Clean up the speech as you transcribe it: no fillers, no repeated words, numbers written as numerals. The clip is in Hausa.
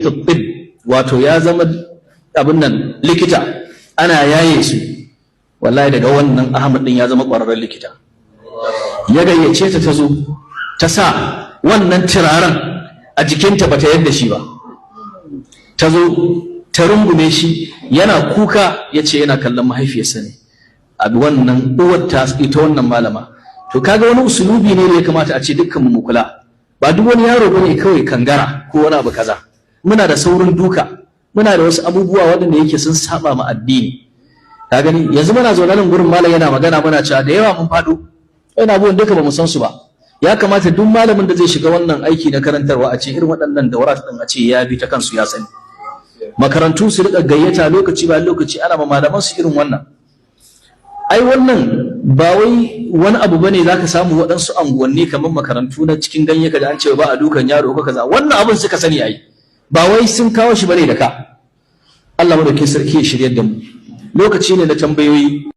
Tibb, wato ya zama abin nan likita, ana yaye su. Wallahi daga wannan Ahmad din ya zama ƙwararren likita. Ya gayyace ta, ta zo ta sa wannan turaren a jikinta, bata yadda shi ba. Ta zo ta rungume shi, yana kuka, ya ce yana kallon mahaifiyarsa ne a wannan uwar ta, ita wannan malama. To kaga wani usulubi ne da ya kamata a ce dukkan mu kula. Ba duk wani yaro bane kawai kangara ko wani abu kaza. Muna da saurin duka, muna da wasu abubuwa waɗanda yake sun saba ma addini. Ka gani, yanzu muna zaune nan gurin, malam yana magana, muna cewa da yawa mun faɗo ina abubuwan duka ba mu san su ba. Ya kamata duk malamin da zai shiga wannan aiki na karantarwa a ce irin waɗannan daurat din a ce ya bi ta kansu, ya sani. Makarantu su riƙa gayyata lokaci bayan lokaci, ana ma malaman su irin wannan. Ai wannan ba wai wani abu bane zaka samu waɗansu anguwanni kamar makarantu na cikin ganye, kaji an ce ba a dukan yaro ko kaza. Wannan abin suka sani, ai ba wai sun kawo shi bane da ka. Allah madaukakin sarki ya shiryar da mu. Lokaci ne na tambayoyi.